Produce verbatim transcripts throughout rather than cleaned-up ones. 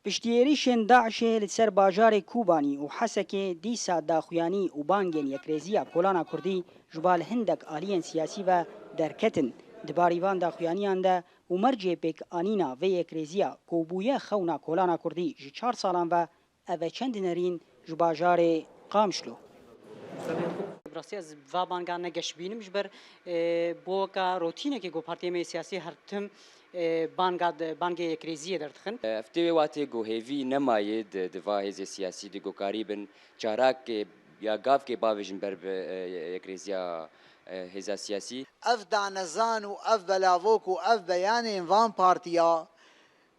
Piştî êrîşên DAIŞê li ser bajarê Kobanî û Hesekê dîsa daxuyanî û bangên Yekrêziya Kolana Kurdî ji bal hindek aliyên siyasî ve derketin. Di barî van daxuyaniyan de û mercê pêkanîna vê yekrêziya ku bûye xewna Kolana Kurdî ji çar salan ve, ev e çend nerîn ji bajarê Qamişlo. Bi rastî ez va banga ne geş bînim ji ber, e, boka rotînekê ku partiyê me yê siyasî her tim, e, banga, bangê yekrêziyê derdixin. Ev tê wê watê ku hêvî nemaye di, di va hêzê siyasî de ku karî bin çarakê ya gavkê bavêjin ber bi, e, yekrêziya, e, hêza siyasî. Ev danezan û ev belavok û ev beyanên van partiya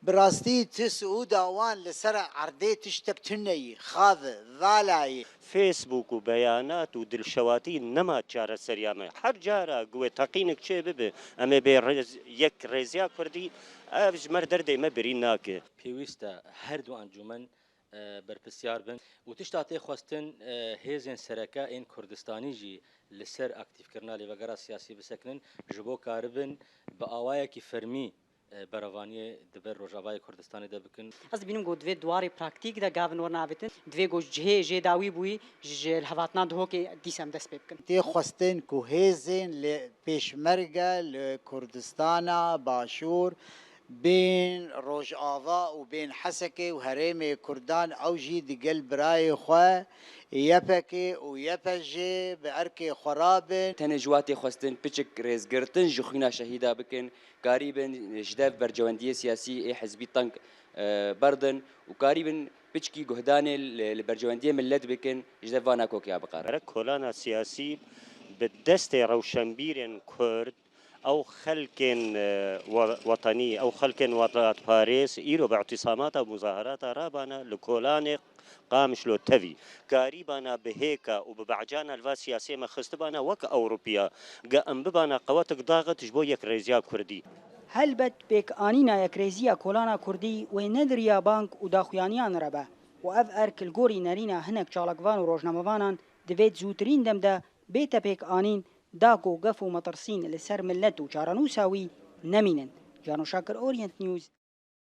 bi rastî ti siûda wan li ser erdê tiştek tune yî, xav e, vala yî. Facebook û beyanat û dilşewatî nema çareseriya me. Her cara ku wê teqînek çê bibe, em ê bê rêz-, yek rêziya Kurdî, ev ji me re derdê me birîn nake. Pêwîst e her du encûmen, e, berpirsiyar bin û tişta tê xwestin, e, hêzên sereke ên Kurdistanî jî li ser aktîfkirina lêvegera siyasî bisekinin, ji bo karibin bi awayekî fermî, e, berevaniyê di ber Rojavayê Kurdistanê de bikin. Ez dibînim ku divê di warê praktîk de gavin werin avêtin, divê ku cihê jê dawî bûyî ji lihevhatina Duhokê dîsa em dest pê bikin. Tê xwestin ku hêzên li pêşmerge li Kurdistana Başûr, bên Rojava û bên Hesekê û herêmê Kurdan ew jî digel birayê xwe Y P G û Y P G bi erkê xwe rabin. Tenê ji wa tê xwestin piçik rêzgirtin ji xwîna şehîda bikin, karîbin ji dev bercewendiyê siyasî ê hizbî teng, e, berdin û karîbin piçkî guhdanê li, li bercewendiyê millet bikin, ji dev vana kokiya biqarin. Gerek kolana siyasî bi destê rewşenbîrên Kurd, ew xelkên, e, we-, wetenî, ew xelkên welatparêz îro bi îtîsamata û muzaherata rabana li kolanê Qamişlo tevî. Karîbana bi hêka û bi becana li va siyasê me xistibana wek Ewropiya, ge em bibana qewetik daxit ji bo yekrêziya Kurdî. Helbet pêkanîna yekrêziya kolana Kurdî wê ne di riya bang û daxuyaniyan re be û ev erk li gorî nerîna hinek çalakvan û rojnamevanan divê di zûtirîn dem de bête pêkanîn, da ku gef û metirsîn li ser millet û çarenûsa wî nemînin. Cano Şakir, Orient News.